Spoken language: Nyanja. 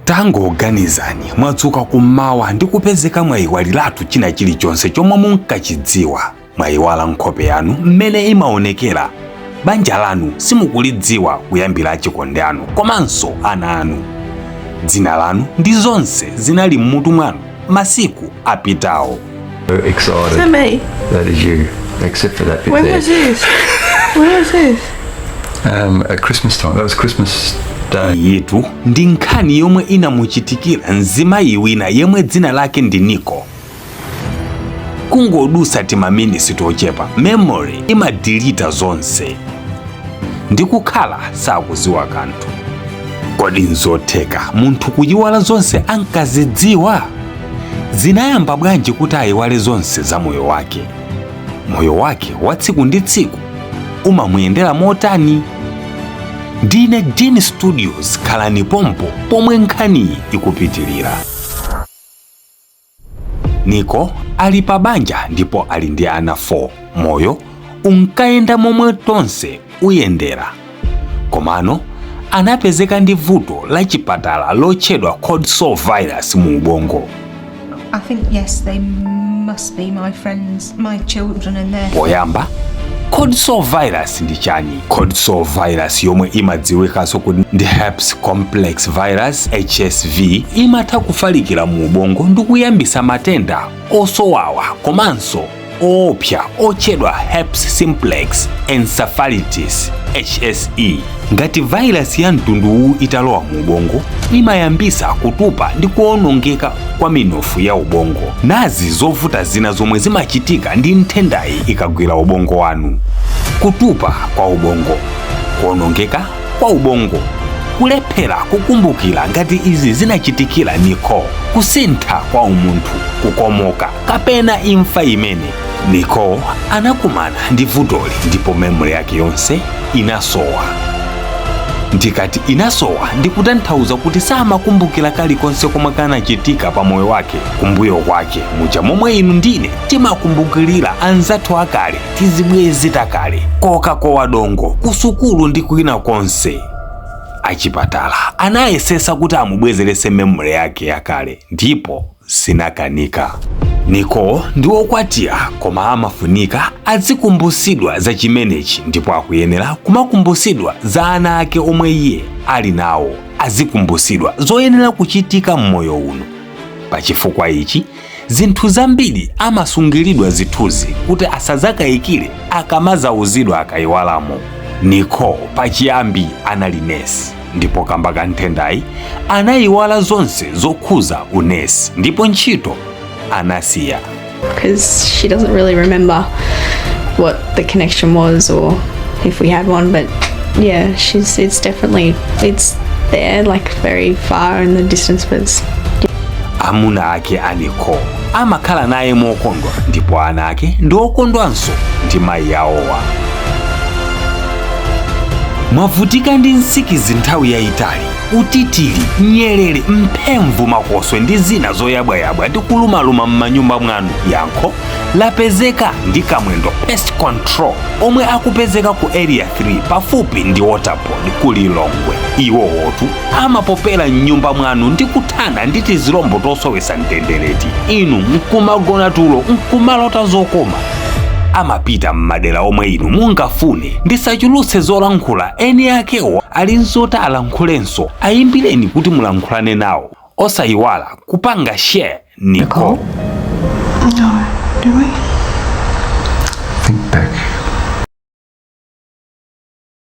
Tangoganizani, mwadzuka kummawa ndi kupezeka mwayiwaliratu china chilichonse chomwe munkachidziwa. Mwayiwala nkhope yanu mmene imaonekera, banja lanu simukulidziwa kuyambira achikonde anu komanso ana anu. Dzina lanu ndi zonse zinali mmutu mwanu masiku apitawo. So excited. Is that me? That is you, except for that bit When there. Was this? When was this? At Christmas time. That was Christmas Day. Iyitu ndi nkhani yomwe inamuchitikira mzimayi wina yemwe dzina lake ndi Nicole. Kungodusa timaminisi tochepa, memory imadilita zonse ndi kukhala sakuziwa kanthu. Kodi nzotheka munthu kuyiwala zonse ankazidziwa? Zinayamba bwanji kuti ayiwale zonse za moyo wake? Moyo wake wa tsiku ndi tsiku umamuyendera motani? Ndine Dean Studios, khalani pompo pomwe nkhaniyi ikupitirira. Nicole ali pa banja ndipo ali ndi ana 4. Moyo unkayenda momwe tonse uyendera, komano anapezeka ndi vuto la chipatala lotchedwa cold sore virus mu ubongo. I think yes, they must be my friends, my children, and their. Poyamba, cold sore virus ndi chani? Cold sore virus, yomwe imadziwikanso kuti ndi herpes complex virus, HSV, imatha kufalikira mu ubongo ndi kuyambisa matenda osowawa komanso oopsa otchedwa herpes simplex encephalitis, HSE. Ngati virus ya mtunduwu italowa mu ubongo, imayambisa kutupa ndi kuwonongeka kwa minofu ya ubongo. Nazi zovuta zina zomwe zimachitika ndi nthendayi ikagwira ubongo wanu: kutupa kwa ubongo, kuwonongeka kwa ubongo, kulephera kukumbukira ngati izi zinachitikira Nicole, kusintha kwa umunthu, kukomoka kapena imfa imene. Nicole anakumana ndi vutoli ndipo memory yake yonse inasowa. Ndikati inasowa, ndikutanthauza kuti samakumbukira kalikonse komwe kanachitika pa moyo wake kumbuyo kwake, muja momwe inu ndine timakumbukirira anzathu akale, tizibwezi takale, kokakowa dongo kusukulu ndi kwina konse. Achipatala anayesesa kuti amubwezerese memory yake yakale ndipo zinakanika. Nicole ndi wokwatira, koma amafunika azikumbusidwa za chimenechi ndipo akuyenera kumakumbusidwa za ana ake omwe iye ali nawo, azikumbusidwa zoyenera kuchitika m'moyo uno. Pachifukwa ichi, zinthu zambiri amasungiridwa zithunzi kuti asadzakayikire akamazauzidwa akayiwalamo. Nicole pachiyambi anali nesi, ndipo kamba ka nthendayi anayiwala zonse zokhuza unesi ndipo ntchito anasiya. Because she doesn't really remember what the connection was or if we had one, but yeah, she's it's definitely, it's there, like, very far in the distance, but it's Amuna ake a Nicole amakhala naye mokondwa ndipo ana ake ndi okondwanso ndi mayi awowa. Mwavutika ndi nsikizi nthawi yayitali, utitiri, nyerere, mphemvu, makoswe ndi zina zoyabwayabwa ndi kulumaluma m'manyumba mwanu? Yankho lapezeka ndi Kamwendo Pest Control, omwe akupezeka ku Area 3 pafupi ndi Waterboard ku Lilongwe. Iwowotu amapopera mnyumba mwanu ndi kuthana ndi tizilombo tosowesa mtendereti, inu nkumagona tulo nkumalota zokoma. Amapita m'madera omwe inu mungafune. Ndisachulutse zolankhula, eni akewo ali nzoti alankhulenso. Ayimbireni kuti mulankhulane nawo. Osayiwala kupanga share. Nicole. No, do we? Think back.